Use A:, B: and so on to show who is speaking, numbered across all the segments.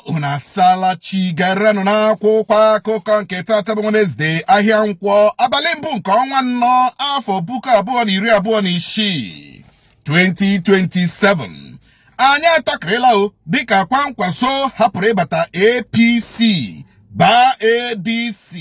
A: Unu asala chi. Gerenụ n'akwụkwọ akụkọ nke tata bụ Wednesday, ahịa Nkwọ, abalị mbụ nke ọnwa anọ, afọ 2026, 2027. Anyị atakịrịla o, dịka Kwankwaso hapụrụ ịbata APC baa ADC,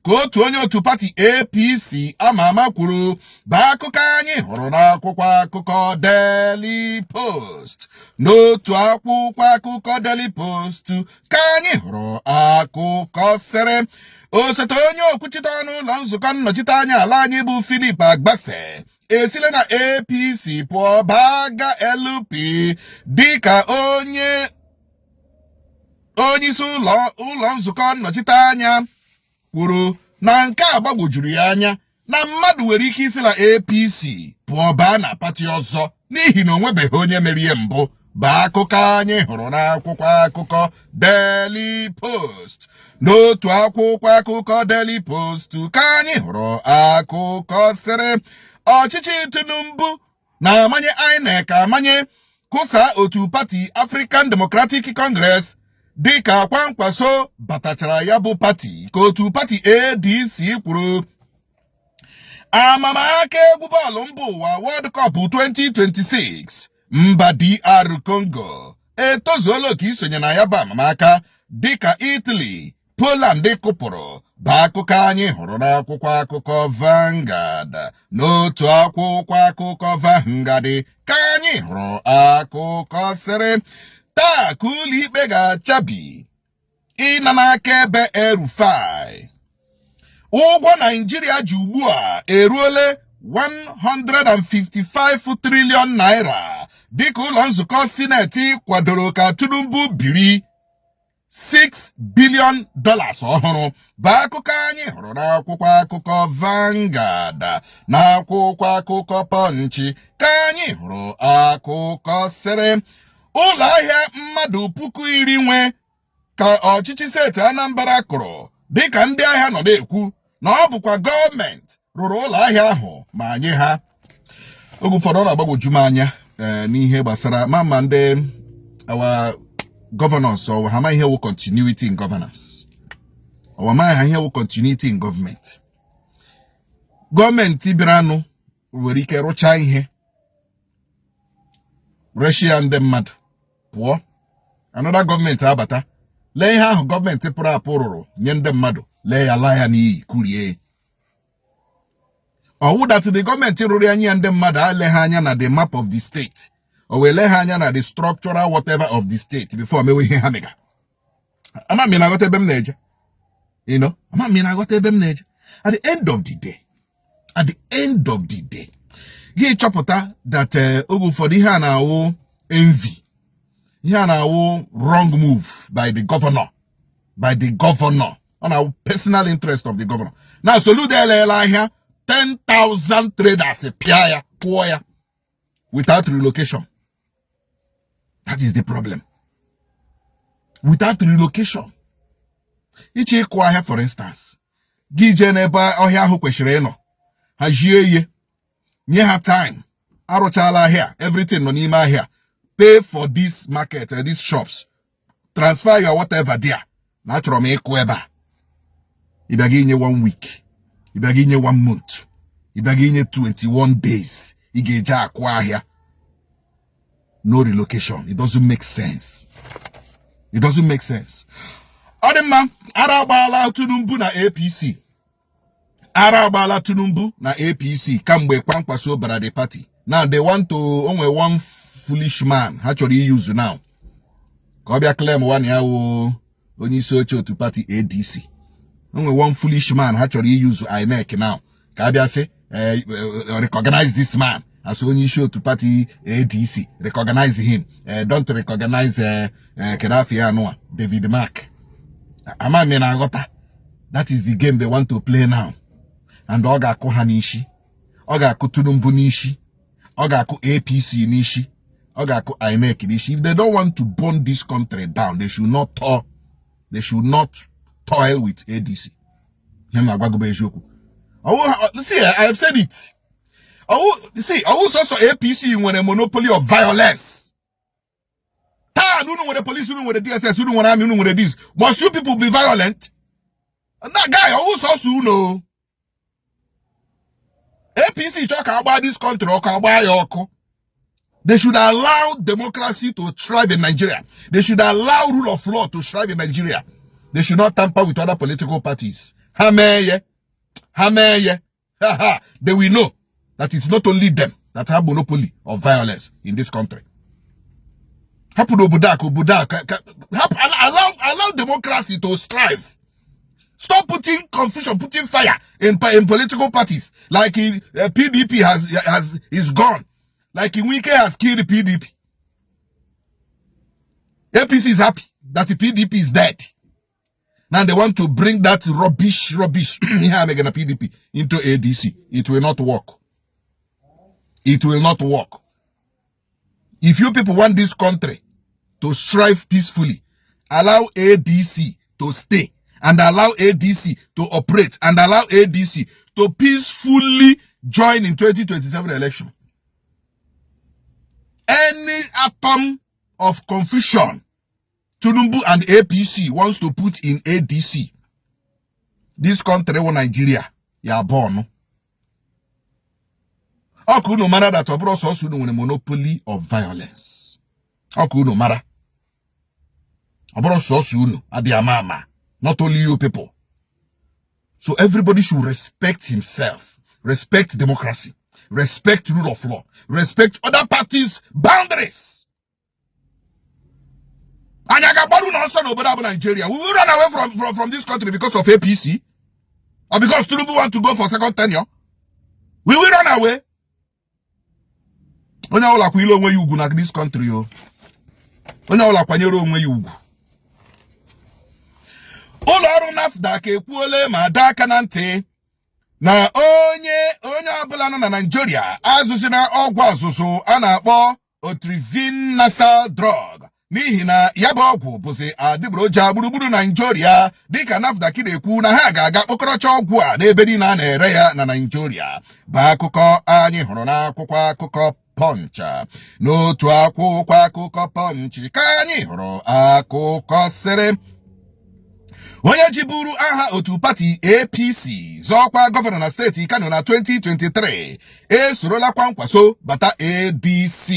A: ka otu onye otu pati APC ama ama kwuru, bụ akụkọ anyị hụrụ n'akwụkwọ akụkọ Daily Post. N'otu akwụkwọ akụkọ Daily Post ka anyị hụrụ akụkọ sịrị osote onye okwuchite ọnụ ụlọ nzukọ nnọchite anya ala anyị bụ Philip Agbase esile na APC pụọ baga LP, dịka onye onyeisi ụlọ nzukọ nnọchite anya kwuru na nke a gbagwojuru ya anya na mmadụ nwere ike isi na APC pụọ baa na pati ọzọ, n'ihi na o nwebeghị onye mere ihe mbụ, bụ akụkọ anyị hụrụ n'akwụkwọ akụkọ Daily Post. N'otu akwụkwọ akụkọ Daily Post ka anyị hụrụ akụkọ sịrị ọchịchị Tinubu na-amanye INEC amanye kụsa otu pati African Democratic Congress, dịka Kwankwaso batachara ya bụ pati, ka otu pati ADC kwuru. Amamaka egwu bọọlụ mba ụwa, World Cup 2026, mba DR Congo etozuola oke isonye na ya bụ amamaka, dịka Italy, Poland kụpụrụ, bụ akụkọ anyị hụrụ n'akwụkwọ akụkọ Vanguard. N'otu akwụkwọ akụkọ Vanguard ka anyị hụrụ akụkọ sịrị taa ka ụlọikpe ga-achabi ịna n'aka ebe El-Rufai. Ụgwọ Naijiria ji ugbu a eruole 155 trillion naira, dịka ụlọ nzukọ sineti kwadoro ka Tinubu biri $6 billion ọhụrụ, bụ akụkọ anyị hụrụ n'akwụkwọ akụkọ Vanguard. N'akwụkwọ akụkọ Punch ka anyị hụrụ akụkọ sịrị ụlọ ahịa mmadụ 10,000 nwe ka ọchịchị steeti Anambra kụrụ, dịka ndị ahịa nọ na-ekwu na ọ bụkwa gọọmenti rụrụ ụlọ ahịa ahụ ma nye ha. Oge ụfọdụ ọ na-agbagwoju m anya n'ihe gbasara ma ndị our governors ọ ha ma ihe wụ continuity in governance, ọ ma ha ihe wụ continuity in government. Gọọmenti bịaranụ nwere ike rụchaa ihe, reshia ndị mmadụ pụọ, another gọọmenti abata, lee ihe ahụ gọọmenti pụrụ apụ rụrụ nye ndị mmadụ, lee ya, laa ya n'iyi, kurie. Ọwụ that the gọọmenti rụrụ ya nye ya ndị mmadụ ale ha anya na the map of the state, o wee lee ha anya na the structural whatever of the state before mewe ihe ha mega? Ama m na-aghọta ebe m na-eje. Ama m na-aghọta ebe m na-eje. At the end of the day, at the end of the day, gị chọpụta that oge ụfọdụ ihe a na-awụ envy, ihe a na-awụ wrong move by the governor, by the governor. Ọ na-awụ personal interest of the governor. Na Soludo eleela ahịa 10,000 traders, pịa ya, kwụọ ya without relocation. That is the problem. Without relocation. Iche ịkụ ahịa, for instance, gị jee n'ebe ọhịa ahụ kwesịrị ịnọ, hazie ihe, nye ha time, arụchala ahịa, everything nọ n'ime ahịa, pay for this market, these shops, transfer your whatever there, na achọrọ m ịkụ ebe a. Ịbịa gị inye one week, ịbịa gị inye one month, ịbịa gị inye 21 days ị ga-eji akụ ahịa, no relocation. It doesn't make sense. It doesn't make sense. Ọ dị mma. Ara agbaala Tinubu na APC, ara agbaala Tinubu na APC kamgbe Kwankwaso bara the party. Now they want to onwe one foolish man ha chọrọ iyuzu now ka ọ bịa claim one ya wụ onye isi oche otu party ADC. Onwe one foolish man ha chọrọ iyuzu INEC now ka a bịa sị, "Recognize this man as onye isi otu party ADC, recognize him, don't recognize kedu afọ ya anụwa, David Mark." Ama m na-aghọta. That is the game they want to play now, and ọ ga-akụ ha n'isi, ọ ga-akụ Tinubu n'isi, ọ ga-akụ APC n'isi, ọ ga-akụ INEC n'isi. If they don't want to burn this country down, they should not toil with ADC. Ihe m na-agwa gị bụ eziokwu. See, I have said it. See, ọwụ sọsọ APC nwere monopoly of violence. Taa na unu nwere police, unu nwere DSS, unu nwere army, unu nwere this. Must you people be violent? Na guy, ọwụ sọsọ unu. APC chọọ ka agba this country ọkụ, agba ya ọkụ. They should allow democracy to thrive in Nigeria. They should allow rule of law to thrive in Nigeria. They should not tamper with other political parties. Ha mee ye, ha mee ye, ha ha, they will know that it's not only them that have monopoly of violence in this country. Hapụ n'obodo a ka obodo a hapụ. Allow democracy to strive. Stop putting confusion, putting fire in political parties. Like PDP has is gone. Like Wike has killed PDP. APC is happy that the PDP is dead. Now they want to bring that rubbish, rubbish, ihe a megana PDP into ADC. It will not work. It will not work. If you people want this country to strive peacefully, allow ADC to stay and allow ADC to operate and allow ADC to peacefully join in 2027 election. Any atom of confusion Tinubu and APC wants to put in ADC, this country wụ Nigeria ya born. Ọ ka unu mara that ọ bụrụ sọsọ unu nwere monopoly of violence. Ọ ka unu mara. Ọ bụrụ sọsọ unu adịghị ama ama. Not only you people. So everybody should respect himself, respect democracy, respect rule of law, respect other parties' boundaries. Anyị aga-agbaru n'ọsọ n'obodo abụ Nigeria? We will run away from this country because of APC or because Tinubu want to go for second tenure? We will run away? Onye ọbụla kwanyere onwe ya ugwu na this country o. Onye ọbụla kwanyere onwe ya ugwu. Ụlọ ọrụ NAFDAC ekwuole ma dọọ aka na ntị na onye ọbụla nọ na Naịjirịa azụzina ọgwụ azụzụ a na-akpọ Otrivin Nasal Drug, n'ihi na ya bụ ọgwụ bụzi adịgboroja gburugburu Naịjirịa, dịka NAFDAC na-ekwu na ha ga-aga kpokọrọcha ọgwụ a n'ebe niile a na-ere ya na Naịjirịa, bụ akụkọ anyị hụrụ n'akwụkwọ akụkọ Punch. N'otu akwụkwọ akụkọ Punch ka anyị hụrụ akụkọ sịrị onye jiburu aha otu pati APC zọọkwa gọvanọ na steeti Kano na 2023 esorola Kwankwaso bata ADC.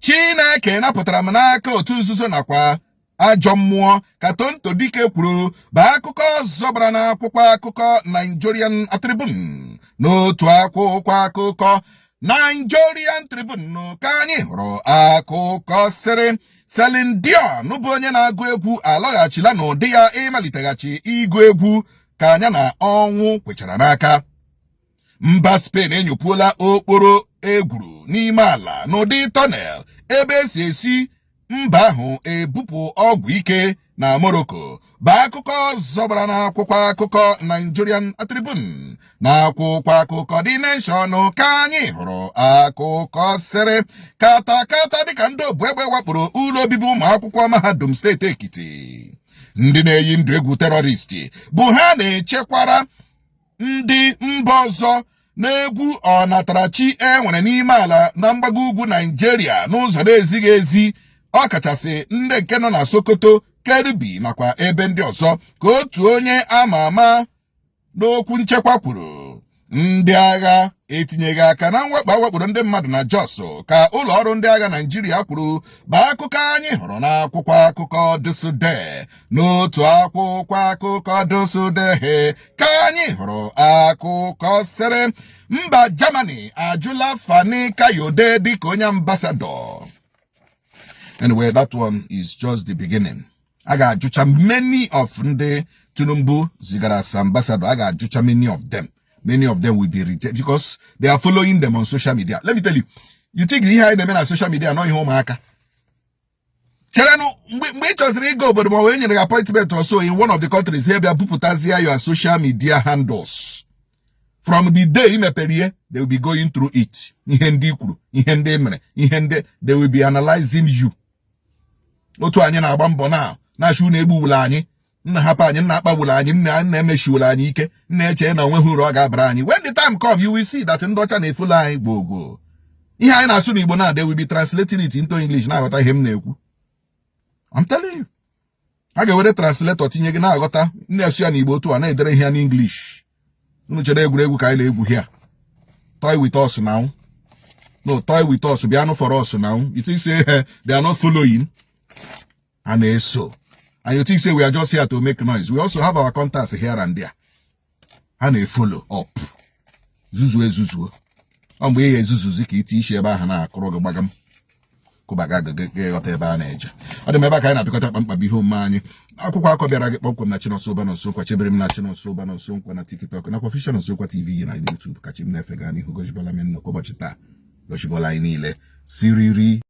A: Chineke napụtara m n'aka otu nzuzo nakwa ajọ mmụọ, ka Tonto Dike kwuru, bụ akụkọ ọzọ gbara n'akwụkwọ akụkọ Nigerian Tribune. N'otu akwụkwọ akụkọ Nigerian Tribune ka anyị hụrụ akụkọ sịrị Celine Dion bụ onye na-agụ egwu alọghachila n'ụdị ya ịmaliteghachi ịgụ egwu ka anya na ọnwụ kwechara n'aka. Mba Spain enyopuola okporo egwuru n'ime ala n'ụdị tunnel ebe esi mba ahụ ebupụ ọgwụ ike na Morocco, bụ akụkọ ọzọ gbara n'akwụkwọ akụkọ Nigerian Tribune. Na akwụkwọ akụkọ The Nation ka anyị hụrụ akụkọ sịrị kata kata dịka ndị obu egbe wakporo ụlọ obibi ụmụ akwụkwọ mahadum steeti Ekiti. Ndị na-eyi ndụ egwu terrorist bụ ha na-echekwara ndị mba ọzọ n'egwu ọnatarachi e nwere n'ime ala na mgbago ugwu Naijiria n'ụzọ na-ezighị ezi, ọkachasị ndị nke nọ na Sokoto, Kebbi nakwa ebe ndị ọzọ, ka otu onye ama ama n'okwu nchekwa kwuru. Ndị agha etinyeghị aka na mwakpo awakporo ndị mmadụ na Jos, ka ụlọ ọrụ ndị agha Naijiria kwuru, bụ akụkọ anyị hụrụ n'akwụkwọ akụkọ ThisDay. N'otu akwụkwọ akụkọ ThisDay ka anyị hụrụ akụkọ sịrị mba Germany ajụla Fani Kayode dịka onye ambassador. Anyway, that one is just the beginning. A ga-ajụcha many of ndị Tinubu zigara as ambassador. A ga-ajụcha many of them. Many of them will be rejected because they are following them on social media. Let me tell you, you think ihe anyị na-eme na social media nọ ihe ụmụaka? Cherenụ, mgbe ị chọziri ịga obodo ma wee nyere gị appointment or so in one of the countries, ha bịa bupụtazie your social media handles. From the day ị mepere ihe, they will be going through it, ihe ndị kwuru, ihe ndị mere, ihe ndị they will be analyzing you. Otu anyị na-agba mbọ na na-achụ unu egbuwula anyị, nna hapụ anyị, nna akpagbula anyị, nna emechiwula anyị ike, nna eche na onweghị uru ọ ga-abara anyị. When the time come, you will see that ndị ọcha na-efolo anyị gboo gboo. Ihe anyị na-asụ n'Igbo na they will be translating it into English, na-aghọta ihe m na-ekwu. I'm telling you, a ga-ewere translator tinye gị na-aghọta, na-esu ya n'Igbo otu a, na-edere ihe ya n'English. Unu chere egwuregwu ka anyị na-egwu here? Toy with us now? No toy with us. Bịanụ for us now. You think say they are not following? A na-eso. And you think say we are just here to make noise? We also have our contacts here and there. Ha na-efollow up. Zuzuo ezuzuo. Ọ mgbe ị ya ezuzuzi ka iti isi ebe ahụ na-akụrụ gị gbagam kụbaga gị ghọta ebe a na-eje. Ọ dị m ebe a ka anyị na-apịkọta kpamkpam ihe omume anyị. Akwụkwọ akọ bịara gị kpọmkwem na Chinonso Ụba Nonso Nkwa, chebere m na Chinonso Ụba Nonso Nkwa na TikTok nakwa Official Nonso Nkwa TV na YouTube. Ka chi m na-efe gaa n'ihu. Gozibọla m nnọkọ ụbọchị taa, gozibọla anyị niile siriri.